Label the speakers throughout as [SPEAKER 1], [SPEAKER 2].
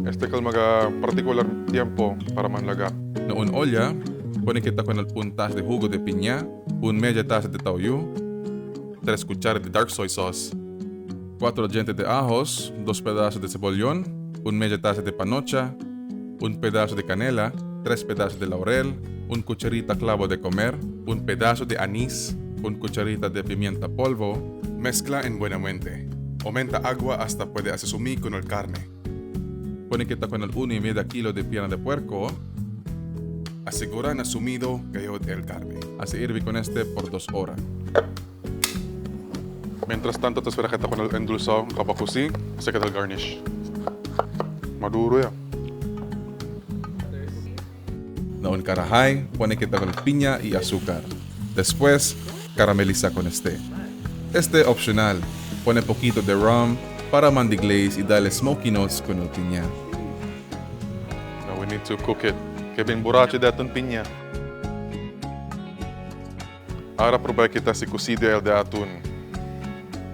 [SPEAKER 1] Este cal maga particular tiempo para manlaga.
[SPEAKER 2] Na un olla, pone kita con el un taza de jugo de piña, un media taza de tauyu, 3 cucharas de dark soy sauce, 4 dientes de ajos, 2 pedazos de cebollón, un media taza de panocha, un pedazo de canela, 3 pedazos de laurel, un cucharita clavo de comer, un pedazo de anís, un cucharita de pimienta polvo.
[SPEAKER 1] Mezcla en buenamente. Aumenta agua hasta puede hacer sumir con el carne.
[SPEAKER 2] Pone kita con el 1,5 kilo de pierna de puerco.
[SPEAKER 1] Asegura na sumido kayo el carne.
[SPEAKER 2] Así hirve con este por 2 horas.
[SPEAKER 1] Mientras tanto, te espera kita con el endulzado kapakusi, sa kita el garnish. Maduro ya.
[SPEAKER 2] Na un karahay, pone kita con piña y azúcar. Después, carameliza con este. Este opcional. Pone poquito de rum para mandiglaze y dale smoky notes con el piña.
[SPEAKER 1] Now we need to cook it. Kevin buracho de atún piña. Ahora probar kita si cocido el de atún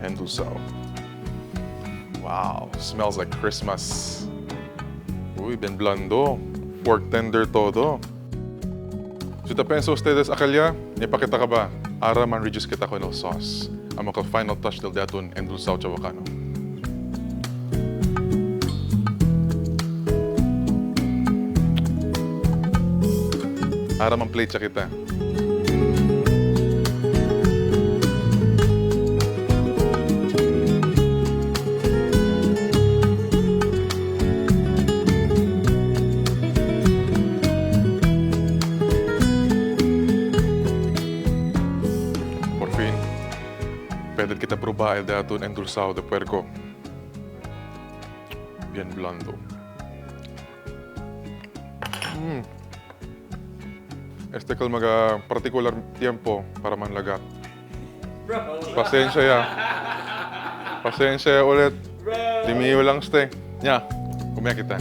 [SPEAKER 1] endulzado. Wow, smells like Christmas. Uy, bien blando. Fork tender todo. Si te pensa ustedes akalya, ipakita ka ba? Ara man reduce kita con el sauce. Amo ka final touch del de atún endulzado chabacano. Ara man plate siya kita. Por fin, pwede kita probar el de atún endulzado de puerco. Bien blando. Este cal maga particular tiempo para manlaga. Pasensya ya. Pasensya ya ulit. Dimiyo lang ste. Nya, kumaya kita.